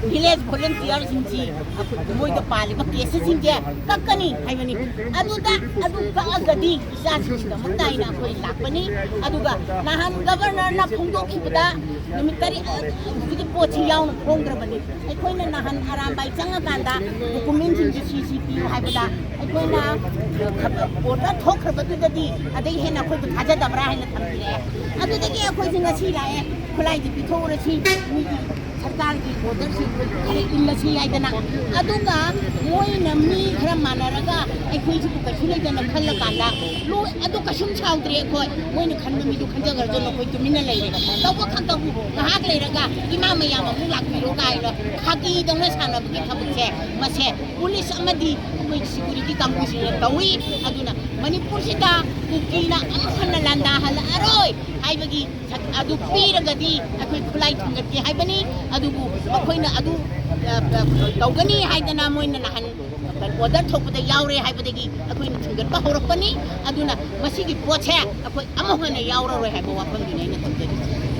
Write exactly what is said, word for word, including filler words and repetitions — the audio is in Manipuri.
ꯚꯤꯂꯦꯖ ꯚꯣꯂꯨꯟꯇꯤꯌꯔꯁꯤꯡꯁꯤ ꯃꯣꯏꯗ ꯄꯥꯜꯂꯤꯕ ꯀꯦꯁꯁꯤꯡꯁꯦ ꯀꯛꯀꯅꯤ ꯍꯥꯏꯕꯅꯤ꯫ ꯑꯗꯨꯗ ꯑꯗꯨ ꯀꯛꯑꯒꯗꯤ ꯏꯆꯥꯁꯤꯡꯒꯤꯗꯃꯛꯇ ꯍꯥꯏꯅ ꯑꯩꯈꯣꯏ ꯂꯥꯛꯄꯅꯤ꯫ ꯑꯗꯨꯒ ꯅꯍꯥꯟ ꯒꯕꯔꯅꯔꯅ ꯐꯣꯡꯗꯣꯛꯈꯤꯕꯗ ꯅꯨꯃꯤꯠ ꯇꯔꯦꯠ, ꯍꯧꯖꯤꯛꯀꯤ ꯄꯣꯠꯁꯤ ꯌꯥꯎꯅ ꯐꯣꯡꯗ꯭ꯔꯕꯅꯤ꯫ ꯑꯩꯈꯣꯏꯅ ꯅꯍꯥꯟ ꯑꯔꯥꯝꯕꯥꯏ ꯆꯪꯉꯀꯥꯟꯗ ꯗꯣꯀꯨꯃꯦꯟꯁꯤꯡꯁꯦ ꯁꯤ ꯁꯤ ꯄꯤꯌꯨ ꯍꯥꯏꯕꯗ ꯑꯩꯈꯣꯏꯅ ꯑꯣꯔꯗꯔ ꯊꯣꯛꯈ꯭ꯔꯕꯗꯨꯗꯗꯤ ꯑꯗꯩ ꯍꯦꯟꯅ ꯑꯩꯈꯣꯏꯕꯨ ꯊꯥꯖꯗꯕ꯭ꯔꯥ ꯍꯥꯏꯅ ꯊꯝꯕꯤꯔꯛꯑꯦ꯫ ꯑꯗꯨꯗꯒꯤ ꯑꯩꯈꯣꯏꯁꯤ ꯉꯁꯤ ꯂꯥꯛꯑꯦ, ꯈꯨꯠꯂꯥꯏꯗꯤ ꯄꯤꯊꯣꯛꯎꯔꯁꯤ, ꯃꯤꯒꯤ ꯁꯔꯀꯥꯔꯒꯤ ꯑꯣꯔꯗꯔꯁꯤ ꯈꯔ ꯏꯜꯂꯁꯤ ꯍꯥꯏꯗꯅ꯫ ꯑꯗꯨꯒ ꯃꯣꯏꯅ ꯃꯤ ꯈꯔ ꯃꯥꯟꯅꯔꯒ ꯑꯩꯈꯣꯏꯁꯤꯕꯨ ꯀꯩꯁꯨ ꯂꯩꯇꯅ ꯈꯜꯂꯀꯥꯟꯗ ꯂꯣꯏ ꯑꯗꯨ ꯀꯩꯁꯨꯝ ꯁꯥꯎꯗ꯭ꯔꯦ ꯑꯩꯈꯣꯏ꯫ ꯃꯣꯏꯅ ꯈꯟꯕ ꯃꯤꯗꯨ ꯈꯟꯖꯈ꯭ꯔꯁꯅꯨ, ꯑꯩꯈꯣꯏ ꯇꯨꯃꯤꯟꯅ ꯂꯩꯔꯦ꯫ ꯇꯧꯕ ꯈꯛꯇꯕꯨ ꯉꯥꯏꯍꯥꯛ ꯂꯩꯔꯒ ꯏꯃꯥ ꯃꯌꯥꯝ ꯑꯃꯨꯛ ꯂꯥꯛꯄꯤꯔꯣ ꯀꯥꯏꯅ ꯐꯥꯒꯤꯗꯧꯅ ꯁꯥꯟꯅꯕꯒꯤ ꯊꯕꯛꯁꯦ, ꯃꯁꯦ ꯄꯨꯂꯤꯁ ꯑꯃꯗꯤ ꯑꯩꯈꯣꯏ ꯁꯦꯀ꯭ꯌꯨꯔꯤꯇꯤ ꯀꯥꯡꯕꯨꯁꯤꯡꯅ ꯇꯧꯏ꯫ ꯑꯗꯨꯅ ꯃꯅꯤꯄꯨꯔꯁꯤꯗ ꯀꯨꯀꯤꯅ ꯑꯃꯨꯛ ꯍꯟꯅ ꯂꯥꯟꯗꯥꯍꯜꯂꯛꯑꯔꯣꯏ ꯍꯥꯏꯕꯒꯤ ꯁꯛ-, ꯑꯗꯨ ꯄꯤꯔꯒꯗꯤ ꯑꯩꯈꯣꯏ ꯈꯨꯠꯂꯥꯏ ꯊꯤꯟꯒꯠꯀꯦ ꯍꯥꯏꯕꯅꯤ꯫ ꯑꯗꯨꯕꯨ ꯃꯈꯣꯏꯅ ꯑꯗꯨ, ꯑ, ꯑ, ꯇꯧꯒꯅꯤ ꯍꯥꯏꯗꯅ ꯃꯣꯏꯅ ꯅꯍꯥꯟ ꯑꯣꯔꯗꯔ ꯊꯣꯛꯄꯗ ꯌꯥꯎꯔꯦ ꯍꯥꯏꯕꯗꯒꯤ ꯑꯩꯈꯣꯏꯅ ꯊꯤꯟꯒꯠꯄ ꯍꯧꯔꯛꯄꯅꯤ꯫ ꯑꯗꯨꯅ ꯃꯁꯤꯒꯤ ꯄꯣꯠꯁꯦ ꯑꯩꯈꯣꯏ ꯑꯃꯨꯛ ꯍꯟꯅ ꯌꯥꯎꯔꯔꯣꯏ ꯍꯥꯏꯕ ꯋꯥꯐꯝꯗꯨꯅꯤ ꯑꯩꯅ ꯊꯝꯖꯔꯤꯁꯦ꯫